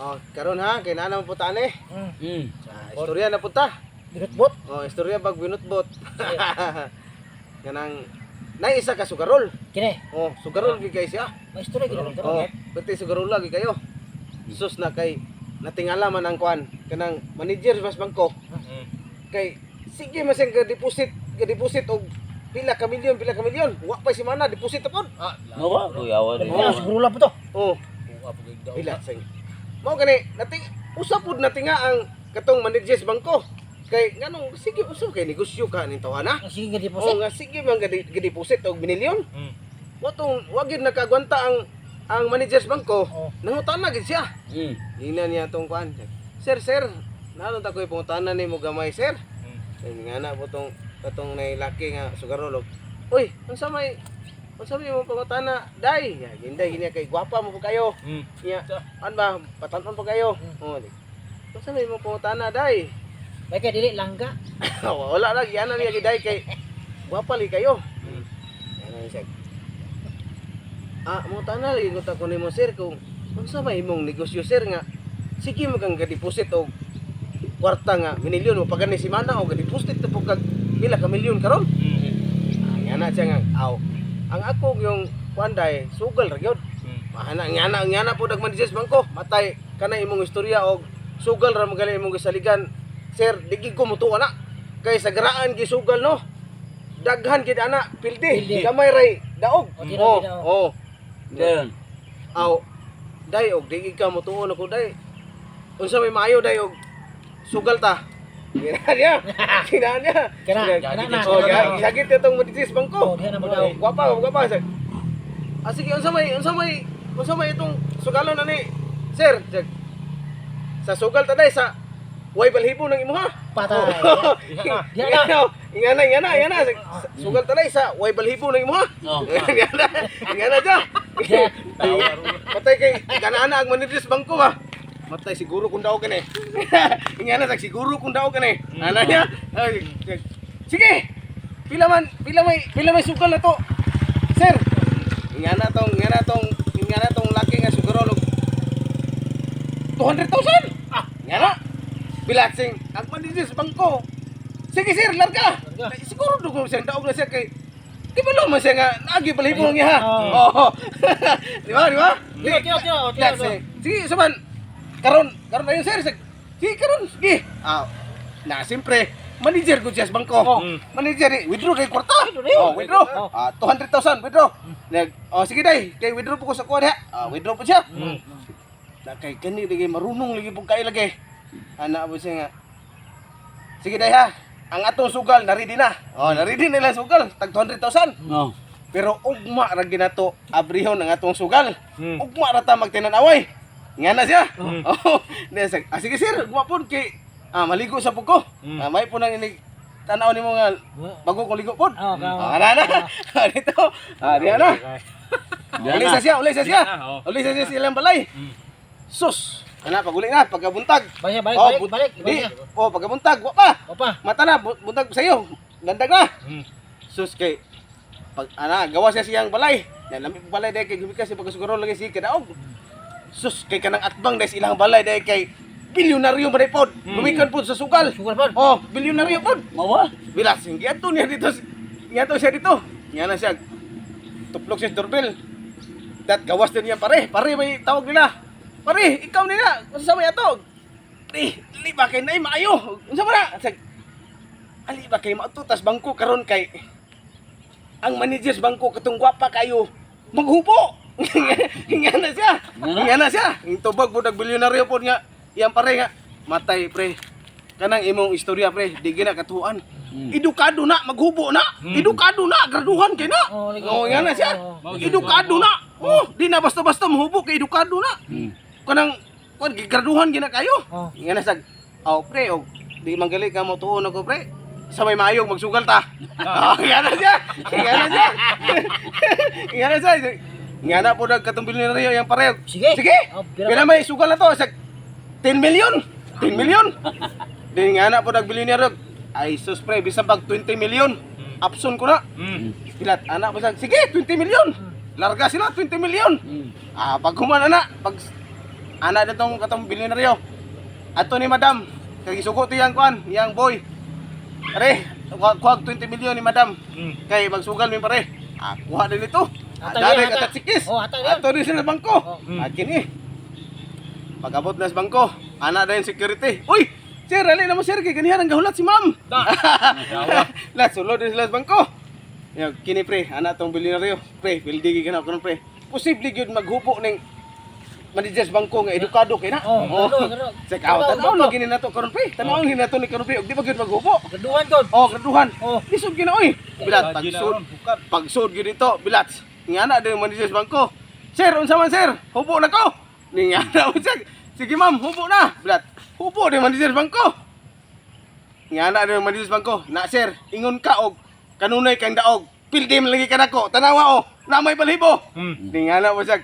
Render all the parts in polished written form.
Oh, karon ha, kay naa naman po ta ani. Ah, istorya na po ta. Binutbot. Oh, istorya pag binutbot. Kanang nay isa ka sugarol. Kini, Oh, sugarol gyud kay siya. may istorya gid naman Oh, karon. pati sugarol lagi kayo. Sus na kay natingala man ang kuan kanang manager mas bangko kay sige man siyang ga-deposit og pila ka milyon, pila ka milyon. Wa pa si mana deposit pod. Ah, Nawa, kuyawa rin. oh, siguro lang po to. Oh, pila sing. Mao gani nating usa pud natinga ang katong manager sa bangko. Kay nganong sige usa kay negosyo ka ning tawhana. Ang sige nga Oh, deposit. nga sige man ga-deposit og binilyon. Wa tong wa gyud nakagwanta ang manager sa bangko. Oh. Nangutana gid siya. Gina niya tong kuan. Sir, sir, nanon ta ko'y pangutana nimo gamay, sir. Kay nga na po tong katong nay laki nga sugarol. Uy, unsa may imong pangutana, day? Ya, ginday gini kay gwapa mo po kayo. Nya, an ba patan-on po kayo. Oh, di. Unsa may imong pangutana, day? May kay dili langga. Wala lang yana niya giday kay gwapa li kayo. Ano siya? Ah, mo tana lagi ko ta ko nimo, sir, kung unsa may imong negosyo, sir, nga sige mo kang ga-deposit og kwarta nga minilyon mo pagani si mana og ga-deposit na po kag pila ka milyon karon. Ah, ngana siya nga aw. Ang ako yung kuan day sugal ra gyud. Mahana ngana ngana po dagman sa bangko. Matay kana imong istorya og sugal ra magali imong gisaligan. Sir, di gid ko mutuo na. Kay sa garaan gisugal no. Daghan gid ana, pildi, Pildi. gamay ray daog. O, tira Oh, gid, oh. oh. Dayon. Aw, day og di gid ka mutuo nako, day. Unsa may maayo, day, og sugal ta. Gina niya. Gina niya. Kana, kana na. Oh, kana na. gisagit itong madisis bangko. Oh, diha na mo daw. Oh, gwapa, gwapa. Ah, sige, unsa may itong sugalon na ni sir? Sa sugal ta day sa way balhibo ng imuha. Patay. Diha Diha na. na. Ingana, ingana, ingana. Sugal ta day sa way balhibo ng imuha. No. Ingana, ingana dya. Patay kay ganana ang manidris bangko ba. Matay siguro kung daw kani. Ingana sag siguro kung daw kani. Ana niya. Ay, sige. Pila may sugal na to. Sir. Ingana tong laki nga sugarol og 200,000. Ah, ingana. Bilatsing ang manidris bangko. Sige sir, larga. Larga. Ay, siguro dugo siya daog na siya kay di ba naman siya nga naagi palibong niya ha. Oo. Oo. Di ba, di ba? Tira, tira, tira, oh, tira, That's it. Sige, saman. Karon, karon ayon sir. Sige, karon, sige. Ah, na siyempre, manager ko siya sa bangko. Oh. Manager, eh, withdraw kay kwarta. Withdraw. Oh, withdraw. Oh. Ah, 200,000 withdraw. Nag, oh sige day, kay withdraw po ko sa kuha diha. Ah, withdraw po siya. Na kay kani lagi marunong lagi pug kay lagi. Ana po siya nga. Sige day ha. Ang atong sugal naready na. Oh, naready na lang sugal, tag 200,000. No. Pero ugma ra ginato abrihon ang atong sugal. Ugma ra ta magtinanaway. Nga na siya. Oh, ah, sige sir, ugma pud kay ah, maligo sa pud ko. Ah, may po nang inig tanaw nimo nga bago ko ligo pud. Oh, Ah, ana na. Ah, dito. Ah, diha na. Diha Uli na. sa siya, uli sa siya. Uli sa siya silang balay. Sus. Ana paguli na pagkabuntag. Balik, balik, Oh, balik, balik, di. balik. Oh, pagkabuntag, wa pa. Opa. Mata na, buntag sa iyo. Gandag na. Sus kay pag ana gawa siya siyang balay. Na lami pong balay dahil kay gumikas siya pagkasiguro lagi siya kadaog. Sus kay kanang atbang dahil sa ilang balay dahil kay bilyonaryo man pod. Gumikan pod sa sugal. Sugal pod. Oh, bilyonaryo pod. Mawa. Bilas, giadto niya dito. Giadto siya dito. Nga na siya. Tuplok siya sa doorbell. Dat gawas din niya pare. Pare may tawag nila. Pare, ikaw nila. Unsa may ato? Pre, dili ba kay nay maayo? Unsa man na? Ali ba kay maato tas bangko karon kay ang manager sa bangko katong gwapa kayo maghubo. Nga na siya. Nga na siya. Ang tubag po bilyonaryo po nga. Iyang pare nga. Matay pre. Kanang imong istorya pre, di gina katuan. Edukado na, maghubo na. Edukado na, graduhan kay na. Oh, lagi. Oh, nga na siya. Oh. Edukado na. Oh, di na basta-basta mahubo kay edukado na. Kanang kuan gigraduhan gina kayo. Oh. Nga na sag. Oh, pre, og di manggali ka mo tuon ako pre. Sa may maayong magsugal ta. Oh, nga na siya. Nga na siya. Nga na siya. Nga na po nagkatong bilyonaryo yung pareho. Sige. Sige. Oh, pira Pila may sugal na to sa 10 million. 10 million. Di nga na po nagbilyonaryo. Ay sus pre, bisan pag 20 million. Option ko na. Pilat, anak pa siya, sige, 20 million. Larga sila, 20 million. Ah, pag human ana, pag Ana na tong katong bilyonaryo. Ato ni madam, kay gisugo to yang kuan, yang boy. Pare, kuha 20 million ni madam. Kay magsugal mi, pare. Ah, kuha din ito. Atay Adare yan, ka atay. tatsikis. Oh, atay yan. Ato din sila sa bangko. Oh. Akin eh. Pag-abot na sa bangko, ana na yung security. Uy! Sir, ali na mo, sir, kay ganihan ang gahulat si ma'am. La, sulod din sila sa bangko. Yo, kini pre, ana tong bilyonaryo. Pre, pildi gyud na ako pre. Posible gyud maghupo ning manager sa bangko nga edukado kay na. Oh, gano, gano. Sa kaw, Tanaw, tan-aw lagi ni nato karon, pre. Tan-aw ni nato ni karon, pre, ug di ba gyud maghupo? Graduhan ko. Oh, graduhan. Oh. Lisod gyud na oy. Bilat pagsud. Pagsud gyud dito, bilat. Nga na din manager sa bangko. "Sir, unsa man, sir? Hubo na ko." Ni nga na mo siya. "Sige ma'am, hubo na." Bilat. Hubo din manager sa bangko. Nga na din manager sa bangko. "Na sir, ingon ka og kanunay kang daog. Pildi man lagi ka nako. Tanawa oh. Na may balhibo." Ni nga na mo siya.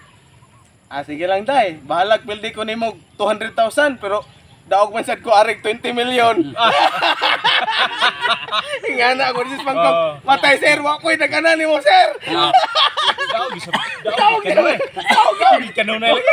"Ah, sige lang day. Bahalag pildi ko nimo 200,000 pero daog man sad ko arig 20 million." Nga na ako sa bangko. "Matay sir, wa ko'y nagana nimo, sir." Daog isa. Daog kanunay. Daog. Kanunay lagi.